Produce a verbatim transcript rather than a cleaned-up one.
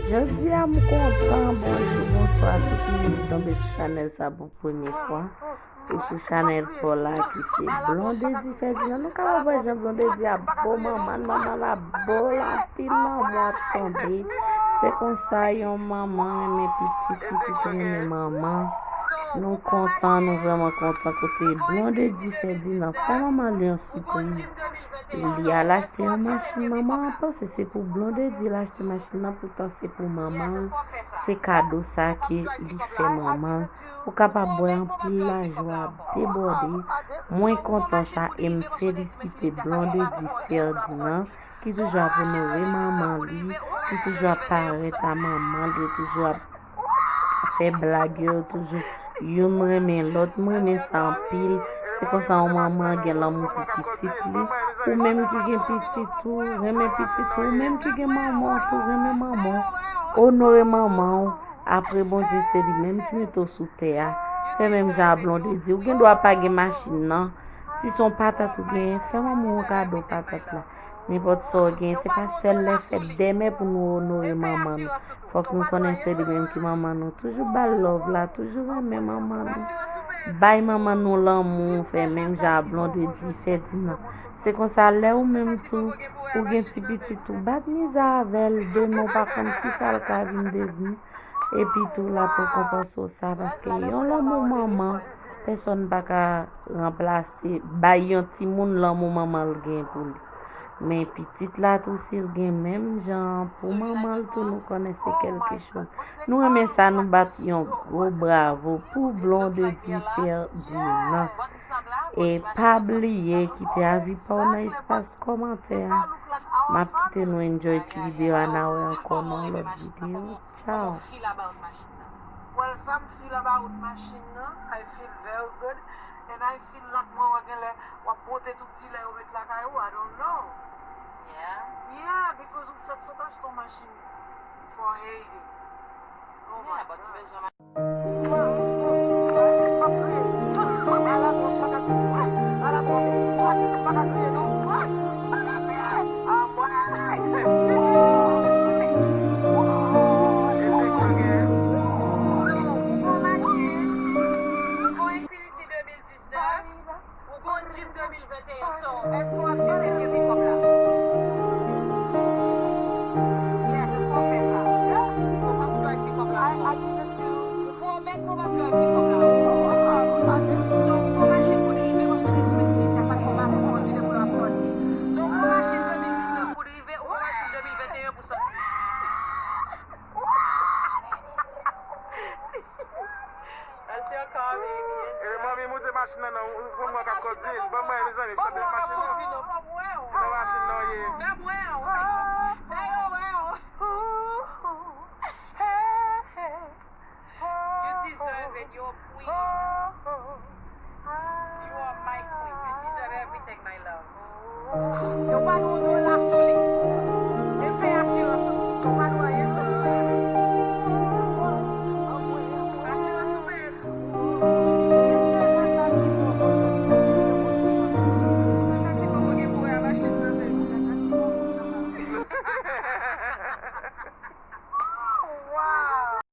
Jodi a m kontan, bonjou, bonswa tout moun ki tonbe sou chanèl sa pou premye fwa. Ou sou chanèl pa w la ki se Blondedy Ferdinand. Nou kapab wè jan Blondedy ap bo manman l, manman l ap bo l anpil lanmou ap tonbe. Se konsa yon manman renmen pitit, pitit renmen manman. Nou kontan, nou vrèman kontan kote Blondedy Ferdinand fè manman l yon sipriz. Li al achte yon machin, manman an panse se pou Blondedy l achte machin nan, poutan se pou manman l. Se kado sa ke li fè manman l. Ou kapab wè anpil lajwa ap debòde. Mwen kontan sa e m felisite Blondedy Ferdinand ki toujou ap onore manman li, ki toujou ap parèt a manman li, yo toujou ap fè blag yo, yo toujou youn renmen lòt. M renmen sa anpil. Se konsa yon manman gen lanmou pou pitit li. Ou menm ki gen pitit ou, renmen pitit ou. Ou menm ki gen manman w tou, renmen manman w. Onore manman w. Apre Bondye se li menm ki mete w sou tè a. Fè menm jan a Blondedy. Ou gen dwa pa gen machin nan. Si se yon patat ou genyen, fè manman w yon kado patat la. Nenpòt sa w genyen, se pa sèl lè fèt dèmen pou nou onore manman nou. Fòk nou konnen se li menm ki manman nou. Toujou ba l love la, toujou renmen manman nou. Bay manman nou lanmou, fè menm jan a Blondedy Ferdinand. Se konsa lè ou menm tou, ou gen ti pitit ou, bat mizè avè l, demen w pa konn kisa l ka vin devni. Epi tou l ap rekonpanse w sa, paske yon lanmou manman, pèsonn pa ka ranplase, bay yon timoun lanmou manman l gen pou li. Men pitit la tou, si l gen menm jan an pou manman l tou, nou konnen se kèlkechoz. Nou renmen sa, nou bat yon gwo bravo pou Blondedy Ferdinand. E pa bliye kite avi pa w nan espas kòmantè a. M ap kite nou enjoy ti videyo a, n a wè ankò nan yon lòt videyo. Tchao. Well, sa m feel about machin nan, I feel very good. And I feel like mwen wè genlè w ap pote tout dilè yo met lakay ou, I don't know. Yeah, because ou fèk sot achte yon machin for Haiti. Oh my God. Ou gon machin, ou gon Infiniti de mil diznèf, ou gon Jeep de mil venteyen, so, èske w ap jete vye pikòp la? Yes, èske w ap fè sa? Ou p ap drive pikòp la ankò? Ou pwomèt mwen w p ap drive pikòp la ankò? So, ou gon machin pou drive, paske w te di m Infiniti a sa k fè w pa konn kondui depi lè w ap sòti. So, ou gon machin de mil diznèf pou drive, ou gon machin de mil venteyen pou sòti. Èske ankò, baby? E manmi, moute machin nan non, ou konn mwen k ap kondui l. Ban mwen, mezanmi, m ap kondui machin nan. Nan machin nan w ye. Fè m wè w. Fè yo wè w. You deserve it. You're a queen. You are my queen. You deserve everything, my love.